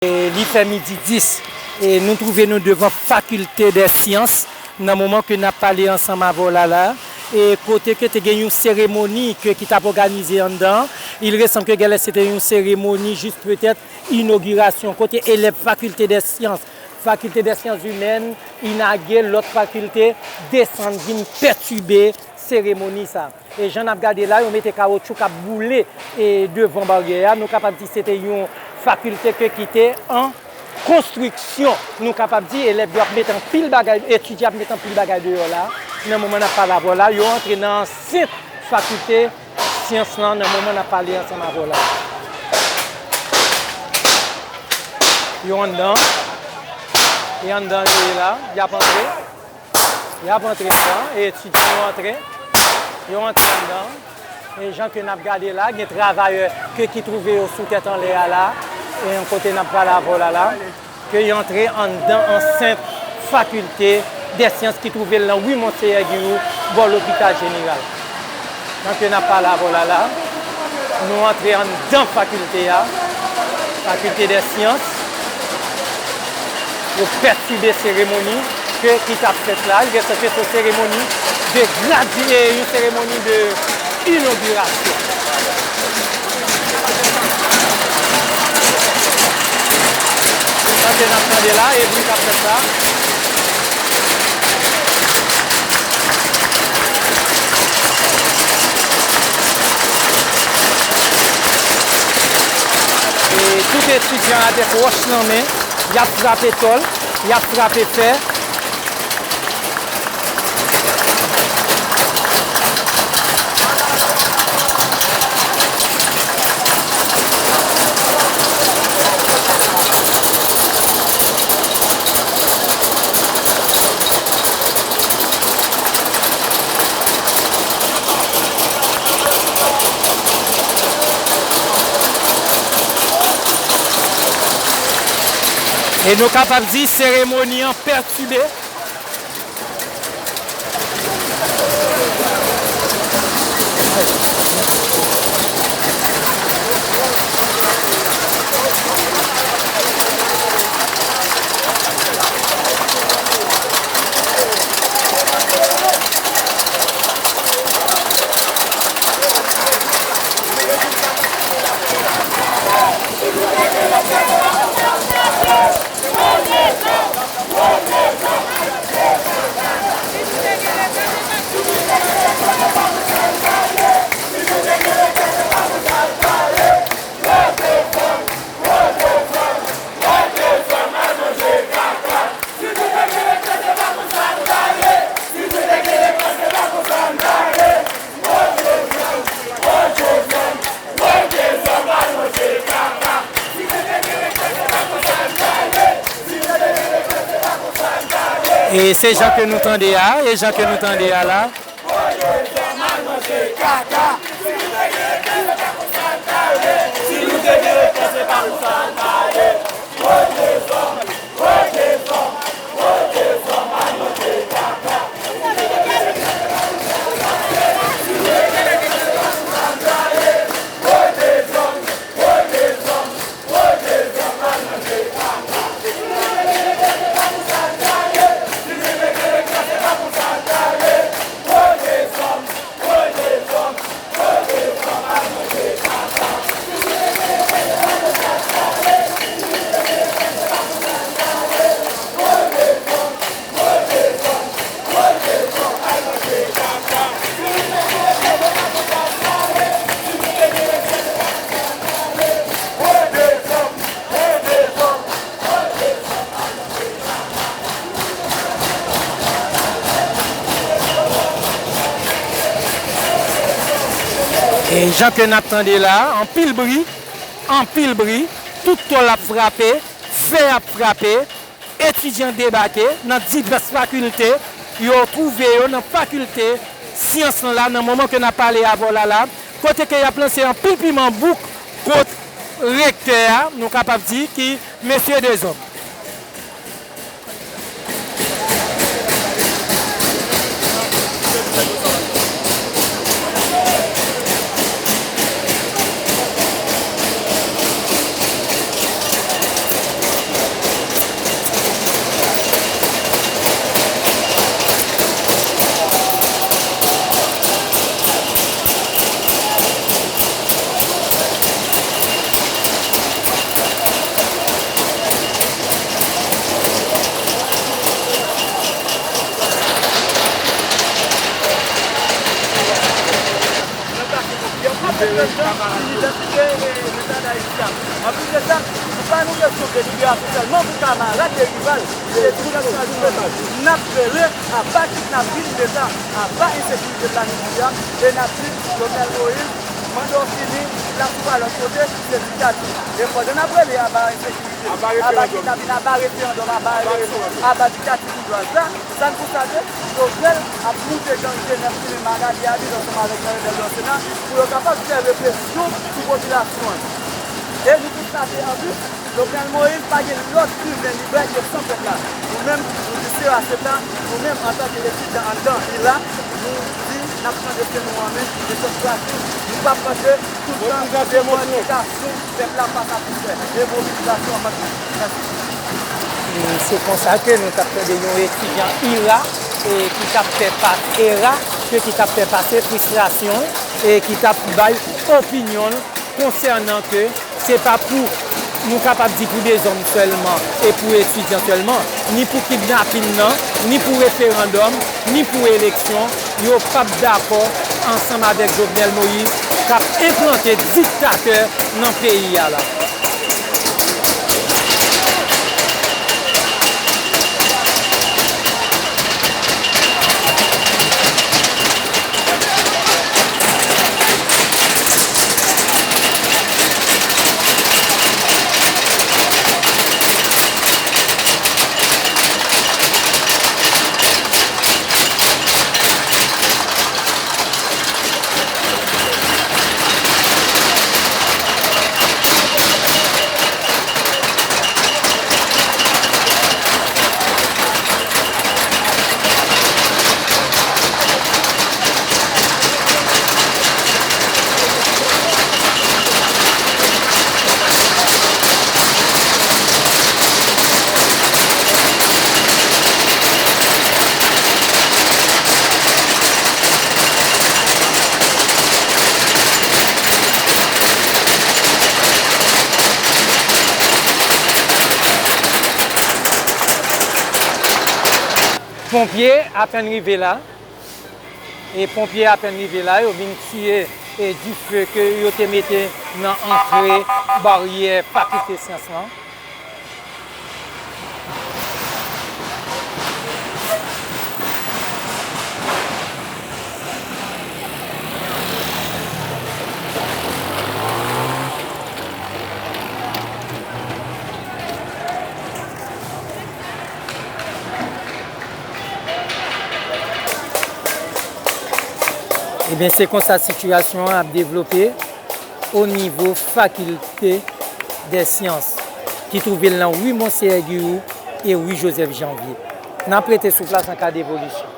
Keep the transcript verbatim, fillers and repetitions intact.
E li fè midi dis. E nou twouve nou devan Faculté des Sciences, nan moman ke n ap pale ansanm avè w la la, e kote ke te gen yon seremoni ke, ki t ap òganize anndan. Il ressanm ke genlè se te yon seremoni jis petèt inogirasyon, kote elèv Faculté des Sciences, Faculté des Sciences Humaines, inage lòt fakilte, desann vin pètibe seremoni sa. E jan n ap gade la, yo mete kawotchou k ap boule, e, devan baryè a. Nou kapab di se te yon fakilte ke ki te an konstriksyon. Nou kapab di elèv yo ap met anpil bagay, etidyan ap met anpil bagay deyò la. Nan moman n ap pale avè w la, yo antre nan ansent fakilte syans lan nan moman n ap pale ansanm avè w la. Yo anndan. E anndan yo ye la. Y ap antre. Y ap antre anndan. E etidyan yo antre. Yo antre anndan. E jan ke n ap gade la, gen travayè ke ki twouve yo sou tèt anlè a la. E yon kote n ap pale avè w la la. Ke y antre anndan ansent Fakilte dè Syans ki twouve l nan ri Monseyè Giroux, bò lopital jeneral. Jan ke n ap pale avè w la la, nou antre anndan fakilte a, Fakilte dè Syans. Yo pètibe seremoni ke ki t ap fèt la. Li gen sanse se seremoni de gradye, yon seremoni de inogirasyon. Sa ke n ap tande la, e bri k ap fèt la. E tout etidyan avèk wòch nan men, y ap frape tòl, y ap frape fè. E nou kapab di seremoni an pètibe. E se jan ke nou tande a, e jan ke nou tande a la. E jan ke n ap tande la, anpil bri, anpil bri, tout tòl ap frape, fè ap frape, etidyan debake nan divès fakilte, yo twouve yo nan fakilte syans lan la, nan moman ke n ap pale avè w la la, kote ke y ap lanse anpil piman bouk kont rektè a, nou kapab di ki mesye dezòm. Prezans inidantite e Leta d Ayiti a. Anplis de sa, nou pa nan kesyon de liberasyon sèlman pou kamarad e rival, se tou nan kesyon de n ap rele aba kidnapin Leta, aba ensekirite planifye a, e n ap di Jovenel Moïse, manda w fini, plas ou pa lòt kote, se diktati. E pandan n ap rele aba ensekirite, aba kidnapin, aba referandòm, aba eleksyon, aba diktati boujwaz la, sa n konstate, Jovenel ap moute gang G nèf ki menm Magali a vin ansanm avèk Jean Renel Dorcénat pou yo kapab fè represyon sou popilasyon an. E nou konstate anplis, Jovenel Moïse pa gen lòt krimen li bay ke san pèp la. Nou menm, nou di se a se ta, nou menm antanke etidyan anndan I L A, nou di n ap pran desten nou an men, e sèt fwa si, nou p ap kanpe toutan revandikasyon pèp la pa satisfè e mobilizasyon an kontinye. Mèsi. E se konsa ke nou t ap tande yon etidyan I L A, e ki t ap fè pa-, era, ke ki t ap fè pase fristrasyon, e ki t ap bay opinyon l konsènan ke se pa pou, nou kapab di, pou dezòd sèlman e pou etidyan sèlman, ni pou kidnapin nan, ni pou referandòm, ni pou eleksyon, yo p ap dakò ansanm avèk Jovenel Moïse k ap enplante diktatè nan peyi a la. Ponpye apèn rive la. E ponpye apèn rive la, yo vin tiye e dife ke yo te mete nan antre baryè Fakilte Syans lan. Ebyen, se konsa sitiyasyon an ap devlope o nivo Fakilte dè Syans, ki twouve l nan ri Monseyè Giroux e ri Joseph Janvier. N ap rete sou plas an ka devolisyon.